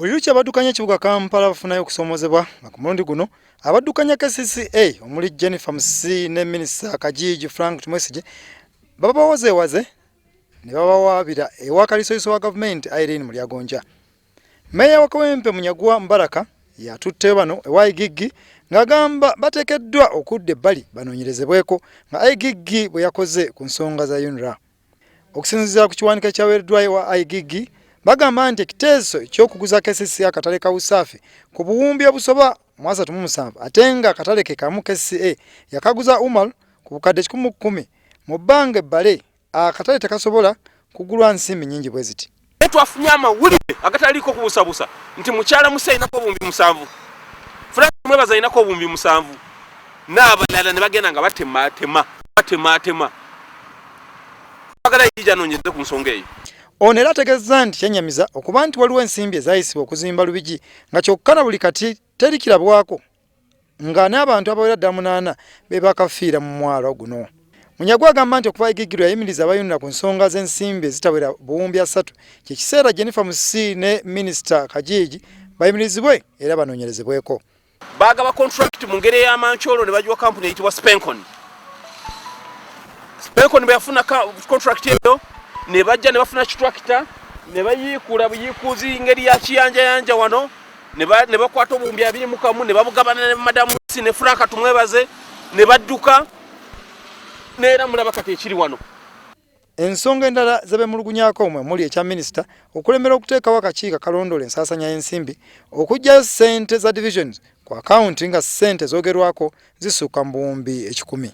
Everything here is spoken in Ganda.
Buli lukya abaddukanya ekibuga Kampala bafunayo okusoomoozebwa nga ku mulundi guno abaddukanya KCCA omuli Jennifer Musisi ne minisita Kajiigi Frank Tumwesigye babawazeewaze ne babawaabira ewa kaliisoliiso wa gavumenti Irene Mulyagonja. Meeya wa Kawempe Munyagwa Mubaraka yatutteyo bano ewa IGG ng'agamba bateekeddwa okudda ebbali banoonyerezebweko nga IGG bwe yakoze ku nsonga za UNRA. Okusinziira ku kiwandiiko ekyaweereddwayo wa IGG, bagamba nti ekiteeso eky'okuguza KCC akatale ka Usafi ku buwumbi obusoba mu 37 ate nga akatale ke kamu KCCA yakaguza Umar ku bukadde 110 mu bbanga ebbale, akatale tekasobola kugulwa nsimbi nnyingi bwe ziti. Naye twafunye amawulire agataliiko kubuusabuusa nti mukyala Musa alinako 7000, Frank Mwebaza alinako 7000 n'abalala ne bagenda nga batematema batematema. Twagala yija anoonyereze ku nsonga eyo. Ono era ategeezezza nti kyennyamiza okuba nti waliwo ensimbi ezaayisibwa okuzimba Lubigi nga kyokka na buli kati teri kirabwako nga n'abantu abawera ddala munaana be bakafiira mu mwalo guno. Munyagwa agamba nti okuva Igigiro yayimiriza abayunira ku nsonga z'ensimbi ezitawera 30,000 kye kiseera Jennifer Musisi ne minisita Kajiigi bayimirizibwe era banoonyerezebweko. Baagaba contract mu ngeri ey'amankyolo ne bagiwa kampuni eyitibwa Spencon. Spencon bwe yafuna contract eyo ne bajja ne bafuna kitrakita ne bayiikuula buyiikuuzi ngeri ya kiyanjayanja wano ne bakwata 21,000 ne babugabana ne madamu si ne Frank Tumwebaze ne badduka neera mulaba kati ekiri wano. Ensonga endala ze beemulugunyaako mwe muli ekya minisita okulemera okuteekawo akakiiko akalondoola ensaasanya y'ensimbi, okuggyayo ssente za divisions ku akawunti nga ssente zoogerwako zisukka mu 100,000.